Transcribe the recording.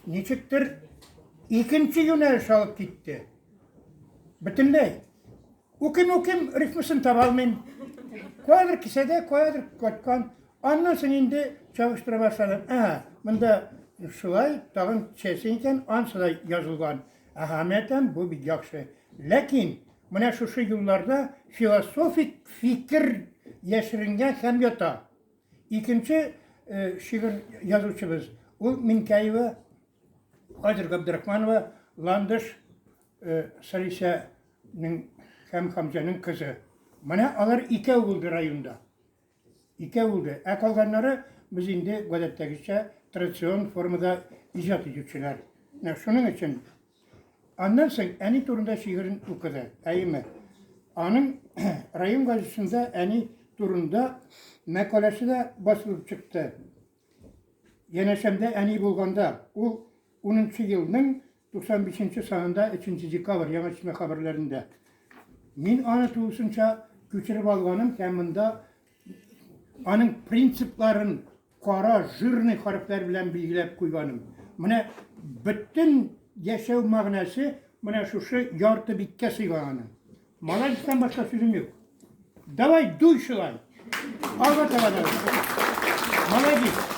ничектер икенче юнәлеш алып китте. Бөтенләй. Укыйм, укыйм, рифмасын таба алмыйм. Каядыр кесәдә, каядыр каткан. Аннан соң инде чагыштыра башладым. Әһә, монда шулай, тагын төшәсең икән, ансы да язылган. Әһә, мен әйтәм, бу бик яхшы. Ләкин менә шушы юлларда философик фикер яшеренгән һәм ята. Икенче шигырь язучыбыз, ул Минкәева Хәзер Габдрахманова Ландыш Салисәнең һәм Хамзәнең кызы. Менә алар икәү булды районда. Икәү булды. Ә калганнары без инде гадәттәгечә традицион формада иҗат итүчеләр. Менә шуның өчен аннан соң әни турында шигырен укыды. Әйеме? Аның район газетасында әни турында мәкаләсе дә басылып чыкты. Янәшәмдә әни булганда, ул унынчы елның 95 нче санында, өченче декабрь, Яңа Чишмә хәбәрләрендә. Мин аны тулысынча күчереп алганым һәм монда аның принципларын кара жирный хәрефләр белән билгеләп куйганым. Менә бөтен яшәү мәгънәсе менә шушы ярты биткә сыйган аның. Молодецтан башка сүзем юк. Давай, дуй шулай. Алга таба давай. Молодец.